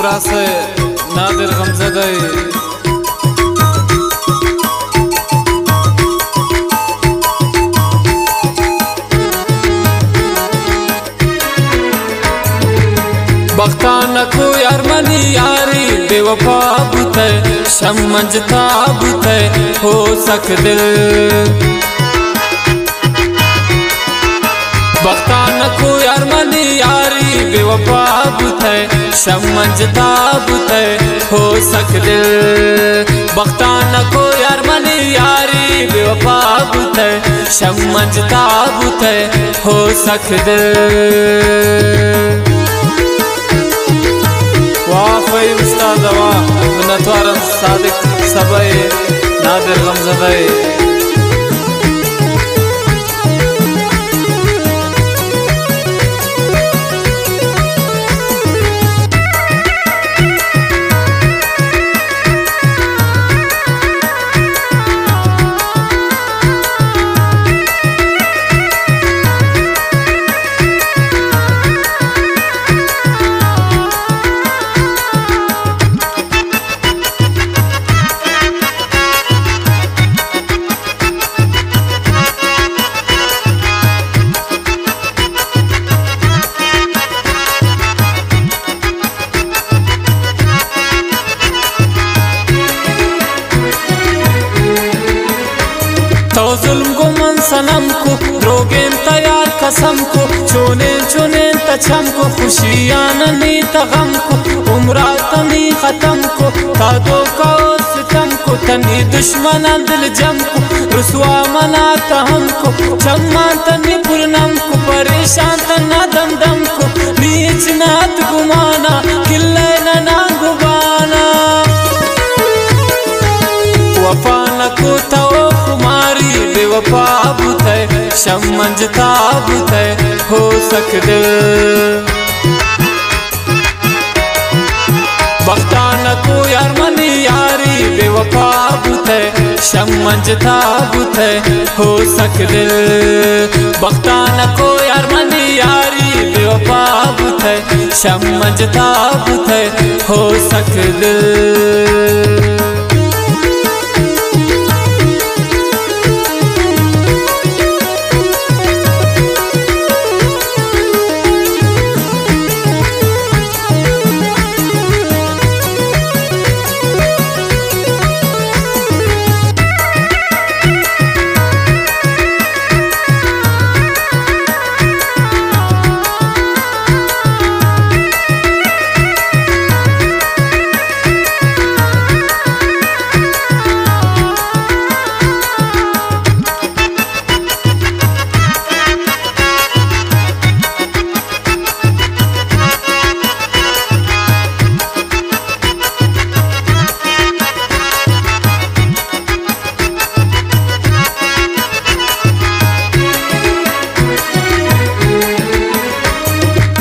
راس نادر غمزدہ۔ بختانکو یار منی یاری بے وفا بوتئے، شم منجتا بوتئے، ہو سک دل۔ بختانکو یار منی یاری بے وفا بوتئے، شم منجتا بوتئے، ہو سک دل۔ بختانکو یار منی یاری بے وفا بوتئے، شم منجتا بوتئے، ہو سک دل۔ واہ فہیم استاد، واہ، منتوارم صادق سبا ءِ نادر غمزدہ ءِ۔ تو ظلم گوں من صنم کو، دروگیں تیار قسم کو، چونیں چونیں تچم کو، خوشیان نی تغم کو، عمرا تنی ختم کو، تا دھوکہ و ستم کو، تنی دشمناں دل جم کو، رسوا منا تہم کو، چمان تنی پرنم کو، پریشان تنا دم دم کو، نی ہچ نات گمانا، کلے ننا گبانا۔ وفا نکو تو خماری، بے وفا بوتئے، شم منجتا بوتئے، ہو سک دل۔ بختانکو یار منی یاری بے وفا بوتئے، شم منجتا بوتئے، ہو سک دل۔ بختانکو یار منی یاری بے وفا بوتئے، شم منجتا بوتئے، ہو سک دل۔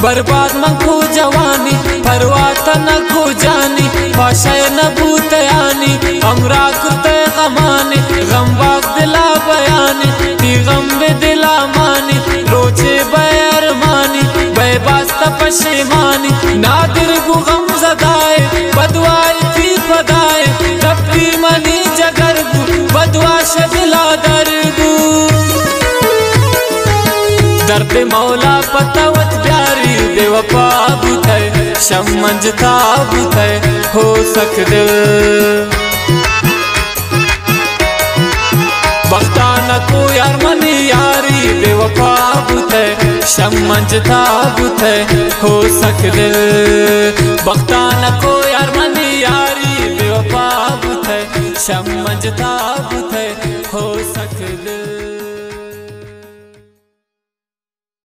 برباد من کو جوانی، پرواہ تنک کو جانی، پاشئے نبوتیانی، ہمراہ کتئے غمانی، غم باگ دلا بیانی، تی غم بہ دلا مانی، روچے بئے ارمانی، بئے باز تہ پشیمانی۔ نادر گوں غم زدائے، بدوائے تی پدائے، ٹپی منی جگر گوں، بدوا شہ دلا در گوں۔ درد مولا پتہ وت بیاری، بے وفا بوتئے، شم منجتا بوتئے، ہو سک دل۔ بختانکو یار منی یاری، بے وفا بوتئے، شم منجتا بوتئے، ہو سک دل۔ بختانکو یار منی یاری، بے وفا بوتئے، شم منجتا بوتئے، ہو سک